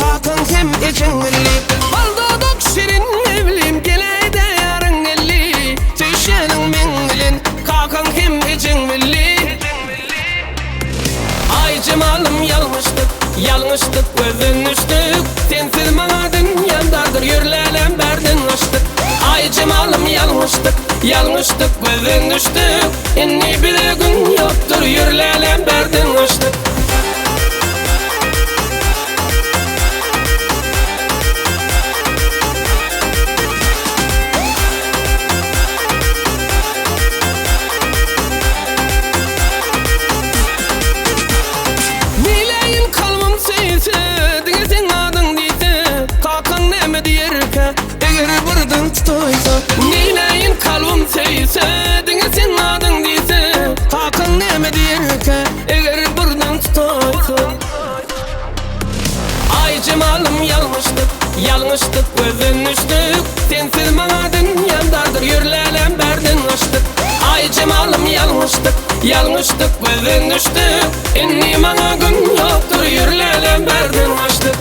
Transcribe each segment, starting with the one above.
Kakaň hem ejeň billi. Bal dodak şirin ne bilim Geläýdä ýaryň geldi. Söýüşýäniň meň bilen Kakaň hem ejeň billi. Aý jemalym ýalňyşdyk, ýalňyşdyk gözden düşdük. Sensiz maňa dünýäm dardyr ýör läläm bärden gaçdyk. Aý jemalym ýalňyşdyk, ýalňyşdyk gözden düşdük. Indi bize gün ýokdur ýör läläm bärden gaçdyk. Neýläýin kalbym söýse, diňe seň adyň diýse, Kakaň näme diýerkä, eger birden tutaýsa. Neýläýin kalbym söýse, diňe seň adyň diýse, Kakaň näme diýerkä, eger birden tutaýsa. Aý jemalym ýalňyşdyk, ýalňyşdyk gözden düşdük. Sensiz maňa dünýäm dardyr ýör läläm bärden gaçdyk. Aý jemalym ýalňyşdyk, ýalňyşdyk gözden düşdük. Indi maňa gün ýokdur ýör läläm bärden gaçdyk.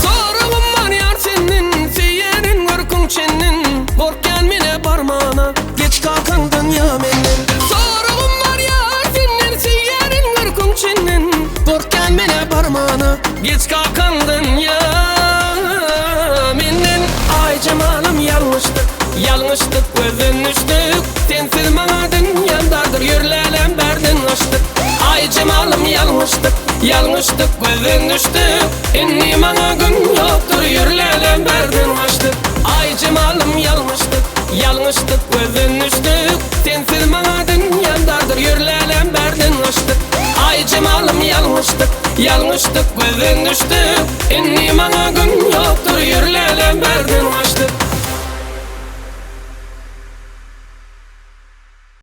Soragym bar ýar senden, söýýärin görküň çenden, Gorkýan menä barmana, geç kakaňdan ýa menden. Soragym bar ýar senden, söýýärin görküň çenden, Gorkýan menä barmana, geç kakaňdan ýa menden. Aý jemalym ýalňyşdyk, ýalňyşdyk gözden düşdük, Sensiz maňa dünýäm dardyr ýör läläm bärden gaçdyk. Aý jemalym ýalňyşdyk, ýalňyşdyk gözden düşdük, Indi maňa gün ýokdur ýör läläm bärden gaçdyk. Aý jemalym ýalňyşdyk, ýalňyşdyk gözden düşdük, Sensiz maňa dünýäm dardyr ýör läläm bärden gaçdyk. Aý jemalym ýalňyşdyk, ýalňyşdyk gözden düşdük, Indi maňa gün ýokdur ýör läläm bärden gaçdyk.